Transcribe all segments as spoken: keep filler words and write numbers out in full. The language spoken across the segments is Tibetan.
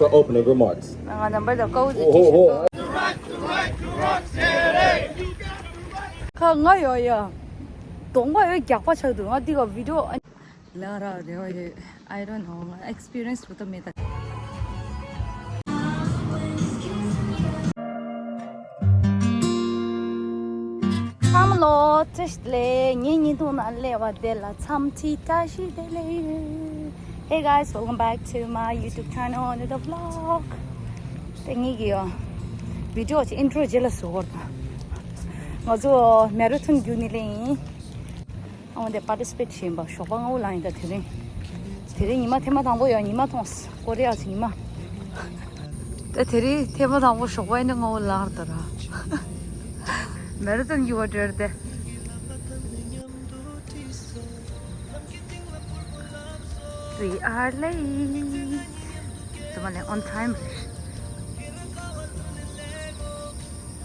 for opening remarks. ང་རྣམ་པར་དང་ཀའུ་ཅི་ཅི་ཞིག་ཁ་ང་ཡོད་ཡ། གདོང་པ་ཡོད་རྒྱགས་པ་ཆགས་འདུག་ང་འདི་ག་བི་ཌིའོ་ལ་ར་རེ་བ་ཡོད། I don't know. ང་ཨེག་སི་པི་རི་ཡན་སི་རུ་ཏོ་མེད་ད། ཁམས་ལོ་བཀྲ་ཤིས་བདེ་ལེགས། ངའི་བརྙན་ཐུང་ནང་སླེབས་པ་དེ་ལ་འཚམས་འདྲི་བཀྲ་ཤིས་བདེ་ལེགས། Hey guys, welcome back to my YouTube channel, another vlog. དེ་ངེད་ཀྱི་བི་ཌིའོ་ཅིག་ཨིན་ཊྲོ་རྗེས་ལ་བཟོ་བར་དང་། ང་ཚོ་མེ་ར་ཐོན་རྒྱུག་ནི་ལེ་ཡིན། ཨང་དེ་པར་ཊི་སི་པེཊ་བྱེད་པ་ཞོགས་པ་སྔ་པོ་ལངས་ཡིན་ད། དེ་རིང་དེ་རིང་ཉི་མ་ཐེངས་མ་དང་པོ་ཡང་ཉི་མ་མཐོང་ཀོ་རི་ཡ་ཚོ་ཉི་མ། ད་དེ་རིང་ཐེངས་མ་དང་པོ་ཞོགས་པ་ཡིན་ན་སྔ་པོ་ལངས་ད་ར། མེ་ར་ཐོན་རྒྱུག་པར་འགྲོ་ཡ་རེད་དེ། We are late. ཙམ་ལས་on time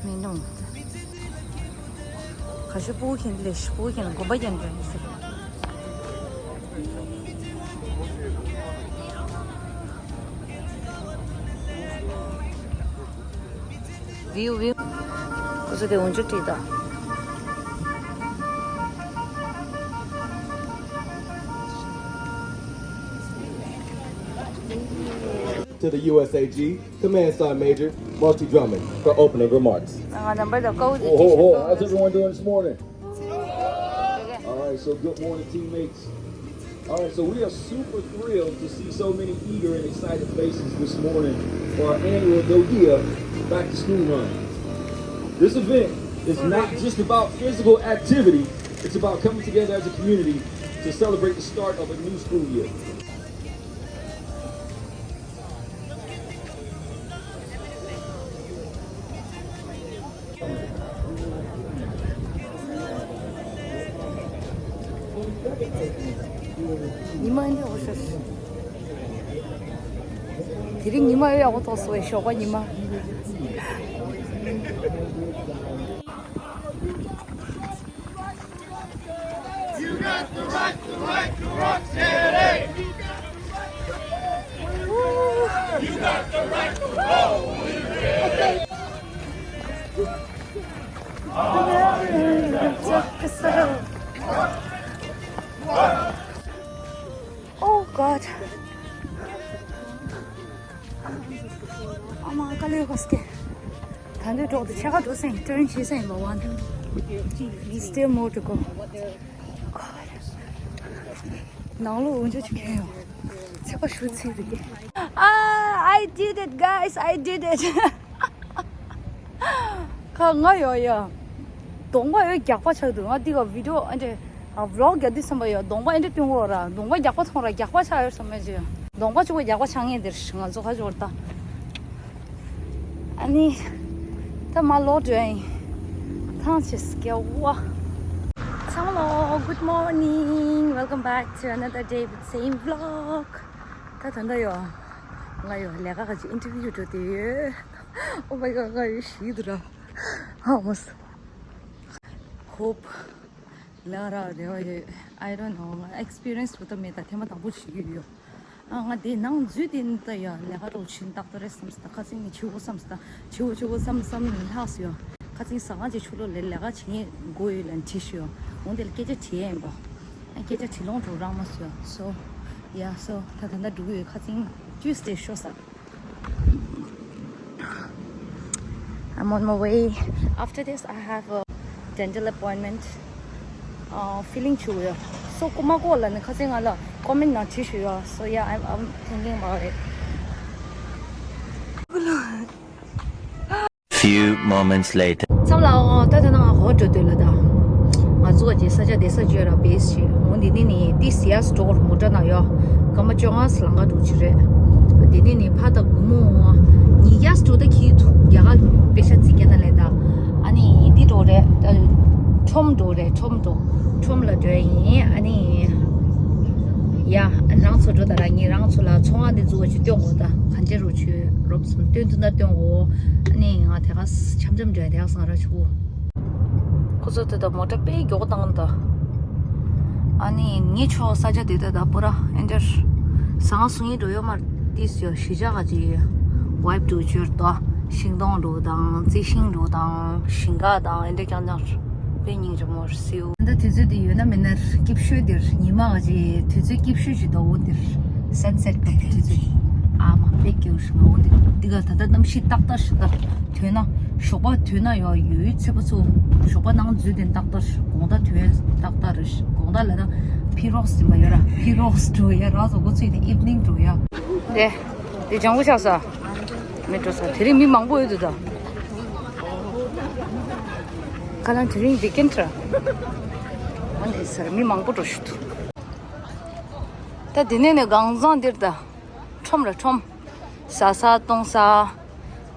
རེད། མི་འདུག་ཁ་ཤས་སྤུ་གུ་ཁྱེར་ལས་སྤུ་གུ་ཁྱེར་ལ་དགོན་པ་རྒྱག་འགྲོ་ཡིན་ཟེར། View, view. ཁོ་ཚོ་དེ་འོན་ཆུ་བྲིས་དང་། To the U S A G, Command Sergeant Major Marcy Drummond for opening remarks. ང་རྣམ་པར་དང་ཀའུ་ཅི་ཅི་ཞིག How's everyone doing this morning? All right, so good morning, teammates. All right, so we are super thrilled to see so many eager and excited faces this morning for our annual Dogia Back to School Run. This event is not just about physical activity, it's about coming together as a community to celebrate the start of a new school year. ཉི་མ་འདི་འོ་ཤོ། དེ་རིང་ཉི་མ་ཡག་པོ་ཐོག་སོང་བའི་ཞོགས་པ་ཉི་མ། You got the right to right to rock city. You got the right to roll. Oh God. ཨ་མ་ཀ་ལོས་གོ་སྐེ། ད་འདོད་གྲོགས་དེ་ཆེ་ཁ་འགྲོ་སེང་ཏྲོན་བྱེད་སེང་བ་བ་འདུག Still more to go. ནང་ལོགས་འོན་ཆོ་ཆུ་ཁྱེར་ཡོང་། ཚེག་པ་ཞུ་ཚིག་རེད། Ah, I did it, guys, I did it. ཁ་ང་ཡོད་ཡ། གདོང་པ་ཡོད་རྒྱགས་པ་ཆགས་འདུག་ང་འདི་ག་བི་ཌིའོ་ཨ་འདྲེ། ཨ་བི་ལོག་རྒྱག་དུས་ཙམ་པ་ཡོད་གདོང་པ་ཨ་འདྲེ་སྟོན་གོ་ར་གདོང་པ་རྒྱགས་པ་མཐོང་ར་རྒྱགས་པ་ཆགས་ཡོད་བསམ་མེད་ཅི། གདོང་པ་གཅིག་པོ་རྒྱགས་པ་ཆགས་ངེས་འདིར་ང་ཚོ་ཁ་ཕྱོགས་ད། ཨ་ནི། ད་མ་ལོག་འགྲོ་ཡིན། ཐང་ཆེ་སྐྱ་བ། ཚང་ལོ། Good morning, welcome back to another day with same vlog. ད་ད་ད་ཡོད། ང་ཡོད་ལས་ཀ་ག་ཅིག་ཨིན་ཊར་བིའུ་འགྲོ་དེ་ཡོད། Oh my God, ང་ཡོད་ཤི་འདུག་ར། ཧ་མོ་སི། Hope ལ་ར་རེ་བ་ཡོད། I don't know. ང་ཨེག་སི་པི་རི་ཡན་སི་རུ་ཏོ་མེད་ད་ཐེངས་མ་དང་པོ་བྱེད་ཀྱི་ཡོད། ཨ་ང་དེ་ནང་འཛུལ་དེ་ནི་ད་ཡ་ལས་ཀ་ཏོག་ཕྱིན་ཏག་ཏག་རེད་བསམ་སི་ད་ཁ་སང་ནི་བྱེད་དགོས་བསམ་སི་ད་བྱེད་དགོས་བྱེད་དགོས་བསམ་བསམ་ནི་ལྷག་སི་ཡོད། ཁ་སང་ཟ་ཁང་ཅིག་ཕྱི་ལོགས་ལ་ལས་ཀ་བྱེད་མཁན་དགོས་ཡོད་ལ་འདྲི་ཤི་ཡོད། འོང་དེ་ལ་སྐད་ཆ་དྲིས་ཡ་ཡིན་པ། ཨ་སྐད་ཆ་དྲིས་ལོང་འགྲོ་རང་མ་སི་ཡོད། So yeah, so ད་ད་ད་འགྲོ་གི་ཡོད། ཁ་སང་Tuesday ཤོ་ས། I'm on my way. After this, I have a dental appointment. Uh, feeling ཆུ་ཡོད། So ཀུ་མ་ཀོ་ལ་ནི་ཁ་སང་ང་ལ་ཀོ་མེན་ནང་བྲིས་ཤི་ཡོད། So yeah, I'm I'm thinking about it. Few moments later. ཚང་ལ་ཨོ་ད་ད་ནང་ཧོ་འགྲོ་འདོད་ལ་ད། ང་ཚོ་ག་ཅེ་ས་ཆ་དེ་ས་ཅོས་ར་བེས་ཤི་འོང་དེ་ནི་ནི་ཏི་སི་ཡ་སི་ཌོར་མོ་ཊ་ན་ཡོད། སྐར་མ་བཅོ་ལྔ་ལང་ཀ་འགྲོ་ཆི་རེད། དེ་ནི་ནི་ཕ་ད་གུ་མོ་ཉི་ཡ་སི་ཌོ་ད་ཁི་ཐུ་རྒྱ་ག་པེ་ཤ་ཙི་ཀེ་ན་ལེ་ད། ཨ་ནི་འདི་འགྲོ་རེད། ཁྲོམ་འགྲོ་རེད། ཁྲོམ་འགྲོ། ཁྲོམ་ལ་འགྲོ་ཡིན། ཨ་ནི། ཡ། རང་ཚོ་འགྲོ་ད་ར་ངས་རང་ཚོ་ལ་ཚོང་ཨ་འདི་འཛུགས་པ་ཅིག་སྟོན་གོ་ད་གང་ཅི་རུ་ཆུ་རོབ་སུམ་སྟོན་དུ་ན་སྟོན་གོ་ཨ་ནི་ང་དེ་ག་འཆམ་འཆམ་འགྲོ་ཡ་དེ་ག་སང་ར་ཆུ་གོ་ཁོ་ཚོ་དེ་ད་མོ་ཊ་དཔེ་མགྱོགས་བཏང་ད། ཨ་ནི་ངས་ཆོ་ས་ཆ་དེ་ད་ད་པོ་ར་ཨེ་འདྲར་ཟང་སུ་ངས་འགྲོ་ཡོད་མ་རེད། ཏིས་ཡོ་ཤི་ཇ་ག་ཅི་ཝའིབ་འགྲོ་ཅོར་ཏོ། ཤིང་སྡོང་འགྲོ་དང་རྩི་ཤིང་འགྲོ་དང་ཞིང་ཁ་དང་ཨེ་འདྲ་རྐྱང་རྐྱང་དཔེ་སྙིང་རྗེ་མོ་རེད་སིའུ། ད་དུས་ཚོད་དེ་ཡོད་ན་མེད་ན་སྐྱིད་ཤོས་དེར་ཉི་མ་ག་ཅི་དུས་ཚོད་སྐྱིད་ཤོས་ཅིག་ད་འོ་དེར་སན་སེད་སྐབས་དུས་ཚོད་ཨ་མ་དཔེ་སྐྱིད་ཤོས་ང་འོ་དེ་འདི་ག་ད་ལྟ་གནམ་གཤིས་ཏག་ཏག་ཞིག་ད་ཐོན་ན་ཞོགས་པ་ཐོན་ན་ཡོ་ཡོད་ཚོད་པ་ཚོ་ཞོགས་པ་ནང་འཛུལ་དེ་ཏག་ཏག་དགོང་དག་ཐོན་ཏག་ཏག་རེད། དགོང་དག་ལ་ད་ཕི་རོགས་ཟིན་པ་ཡོད་ར་ཕི་རོགས་འགྲོ་ཡ་ར་སོ་གོ་ཚུལ་དེ་ཨིབ་ནིང་འགྲོ་ཡ། དེ། དེ་ལྗང་གུ་ཆགས་ས། མི་འགྲོ་ས་དེ་རིང་མི་མང་པོ་ཡོད་འདུག་ད། ཁ་ལན་དེ་རིང་ཝི་ཀེན་ཌི་ར། ཨ་ནི་སར་མི་མང་པོ་འགྲོ་ཤུ་འདུག་ད་དེ་ནས་ནས་གང་ཟང་འདིར་ད། ཁྲོམ་ར་ཁྲོམ། ཟ་ས་བཏུང་ས།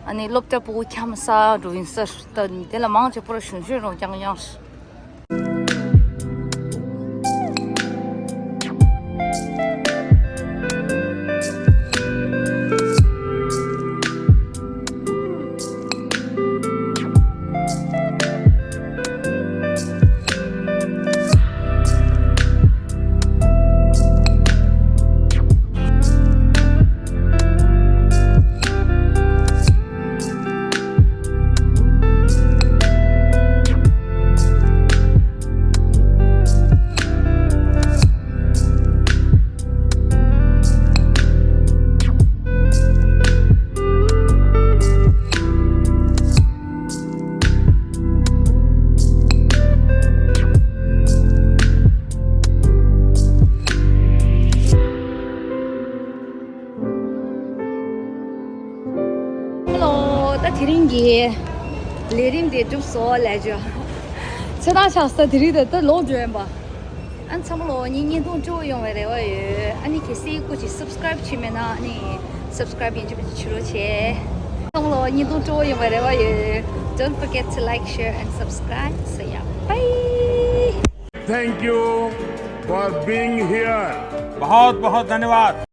ཨ་ནི་སློབ་གྲྭ་ཕྲུ་གུ་འཁྱམ་ས་འགྲོ་ཡིན་ས་ད་དེ་ལ་མང་ཆེ་པོ་ར་གཞོན་གཞོན་རང་རྐྱང་རྐྱང་། ཧེ་ལོ། ད་དེ་རིང་གི་ལས་རིམ་དེ་གྲུབ་སོང་ལས་བྱོས། ཚེ་ཐར་ཆགས་ས་དེ་རིང་དེ་ད་ལོག་འགྲོ་ཡིན་པ། ཨ་ཚང་མ་ལོ་ངའི་བརྙན་ཐུང་སྤྲོ་བོ་ཡོང་བའི་རེ་བ་ཡོད། ཨ་ནི་གལ་སྲིད་སྐུ་མཁྱེན་སབ་སི་ཀ་རེབ་བྱས་མེད་ན་ཨ་ནི་སབ་སི་ཀ་རེབ་ཡིན་གཅིག་མིན་གཅིག་བྱེད་རོགས་བྱེད། ཚང་མ་ལོ་བརྙན་ཐུང་སྤྲོ་བོ་ཡོང་བའི་རེ་བ་ཡོད། Don't forget to like, share and subscribe. So yeah, bye. Thank you for being here. बहुत बहुत धन्यवाद।